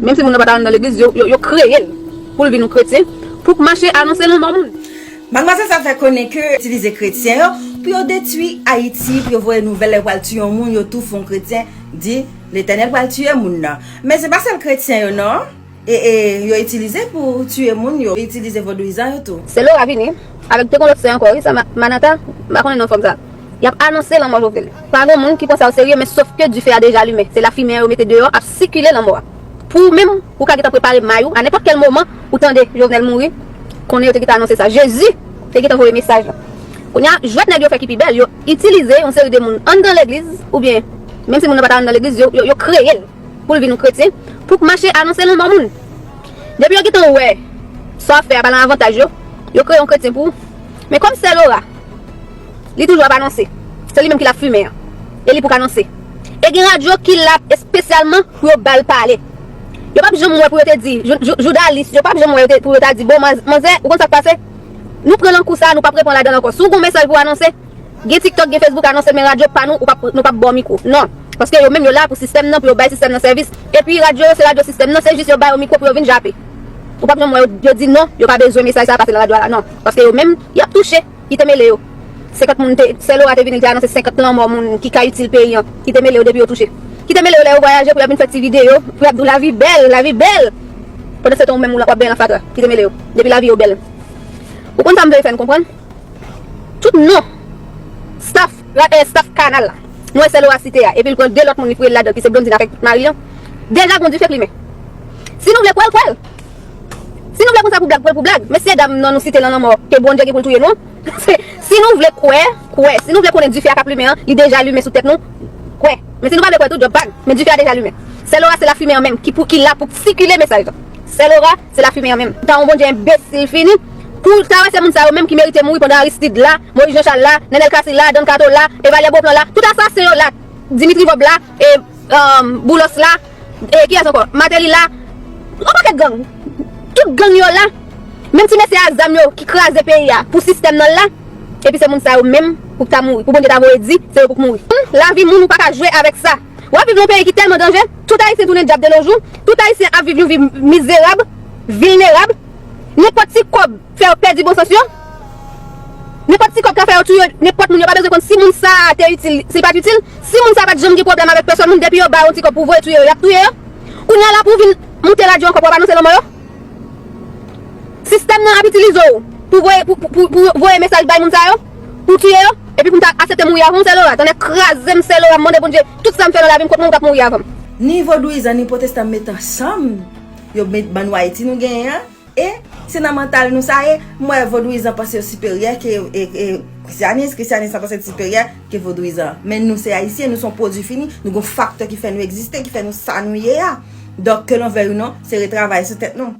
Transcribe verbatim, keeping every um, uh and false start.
Menm si moun nan pa t anndan legliz, yo, yo, yo kreye l pou l vin yon kretyen, pou k mache anonse lanmò moun. Madmwazèl sa fè konnen ke itilize kretyen yo pou yo detwi Ayiti, pou yo voye nouvèl lè yo pral tiye yon moun, yo tou fè yon kretyen di Letènèl pral tiye moun nan. Men se pa sèl kretyen yo non, e, e, yo itilize pou tiye moun, yo itilize vodouyizan yo tou. Sè Lora vini avèk te gon lòt sè ankò, wi, sa Ma-, Manata, m pa konnen non fanm sa. Y ap anonse lanmò Jovenel. Pa gen moun ki pran sa oserye, men sòf ke dife a deja limen. Se lafimen an yo mete deyò, ap sikile lanmò a. Pou ou menm, ou ka gentan prepare may ou, a nenpòt kèl moman, ou tande Jovenel mouri, konnen yo te gentan anonse sa. Jezi te gentan voye mesaj la. Kounye a, jwèt nèg yo fè ki pi bèl, yo itilize yon seri de moun anndan legliz, oubyen, menm si moun nan pa t anndan legliz, yo, yo, yo kreye l pou l vin yon kretyen, pou k mache anonse lanmò moun. Depi yo gentan wè sa w ap fè a pa nan avantaj yo, yo kreye yon kretyen pou ou. Men kòm sè Lora, li toujou ap anonse, se li menm ki lafimen an, e li pou k anonse. E gen radyo ki la espesyalman pou yo ba l pale. Yo p ap janm wè pou yo te di, jou-, jou-, joudalis, yo p ap janm wè yo te, pou yo ta di, bon, manz-, manzè, ou konn sa k pase? Nou pran nan kou sa, nou p ap reprann ladan l ankò. Si w gon mesaj pou w anonse, gen TikTok, gen Facebook, anonse l, men radyo pa nou, ou p ap, nou p ap ba w mikwo. Non. Paske yo menm yo la pou sistèm nan, pou yo bay sistèm nan sèvis. Epi radyo yo, se radyo sistèm nan, se jis yo ba yo mikwo pou yo vin jape. Ou p ap janm wè yo, yo di non, yo pa bezwen mesaj sa pase nan radyo a la, non. Paske yo menm, y ap touche, ki te mele yo. Senkant moun te, sè Lora te vini, li te anonse senkant lanmò moun ki ka itil peyi an, ki te mele yo depi yo touche. Ki te mele yo lè yo vwayaje pou y ap vin fè ti videyo, pou y ap di w lavi bèl, lavi bèl. Pandan se tan ou menm ou la, w ap benyen nan fatra, ki te mele yo, depi lavi yo bèl. Ou konn sa m vle fè n konprann? Tout non staff, ra-, eh, staff kanal la. Nou wè sè Lora site a, epi l pran de lòt moun li foure l ladan l, ki se Blondine avèk mari l, deja gon dife k limen. Si nou vle kwè l, kwè l. Si nou vle konn sa pou blag, pran l pou blag. Mesye dam non nou site nan lanmò, ke Bondye gen pou l touye nou. Si nou vle kwè, kwè. Si nou vle konnen dife a k ap limen an, li deja limen sou tèt nou, kwè. Men si nou pa vle kwè tou, djòb pa n. Men dife a deja limen. Sè Lora se lafimen an menm ki pou, ki la pou sikile mesaj la. Sè Lora se lafimen an menm. Ta yon Bondye enbesil fini. Pou ta wè se moun sa yo menm ki merite mouri pandan Aristide la, Moïse Jean Charles la, Nenel Cassy la, Dan Kato la, Evalye Beauplan la, tout asasen yo la, Dimitri Vorbe la, e, um, Boulos la, e kiyès ankò? Martelly la, yon pakèt gang. Tout gang yo la. Menm ti mesye a zam yo ki kraze peyi a pou sistèm nan la. Epi se moun sa yo menm pou k ta mouri. Pou Bondye ta voye di, se yo pou k mouri. Hmm, lavi moun ou pa ka jwe avèk sa. W ap viv nan yon peyi ki tèlman danje, tout Ayisyen tounen dyab de nos jours, tout Ayisyen ap viv yon vi mizerab, vilnerab. Nenpòt ti kòb fè yo pèdi bon sans yo. Nenpòt ti kòb ka fè yo touye nenpòt moun, yo pa bezwen konn si moun sa a te itil, si l pa t itil. Si moun sa a pa t janm gen pwoblèm avèk pèsòn moun, depi yo ba yo yon ti kòb pou voye touye yo, y ap touye yo. Kounye a la pou w vin moute radyo ankò pou w ap anonse lanmò yo. Sistèm nan ap itilize w pou voye, pou, pou, pou, pou voye mesaj bay moun sa yo, pou touye yo, epi pou m ta aksepte mouri avan w, sè Lora. Tonnè kraze m, sè Lora, m mande Bondye, tout sa m fè nan lavi m, kot moun k ap mouri avan m. Ni vodouyizan, ni pwotestan met ansanm, yo met ban nou Ayiti nou genyen an, e se nan mantal nou sa ye. M wè vodouyizan panse yo siperyè ke, e, e, kristyanis, kristyanis la panse l siperyè ke vodouyizan. Men nou se Ayisyen, nou se yon pwodui fini, nou gon faktè ki fè nou egziste, ki fè nou sa nou ye a. Donk, ke l'on veuille ou non, se retravay sou tèt nou.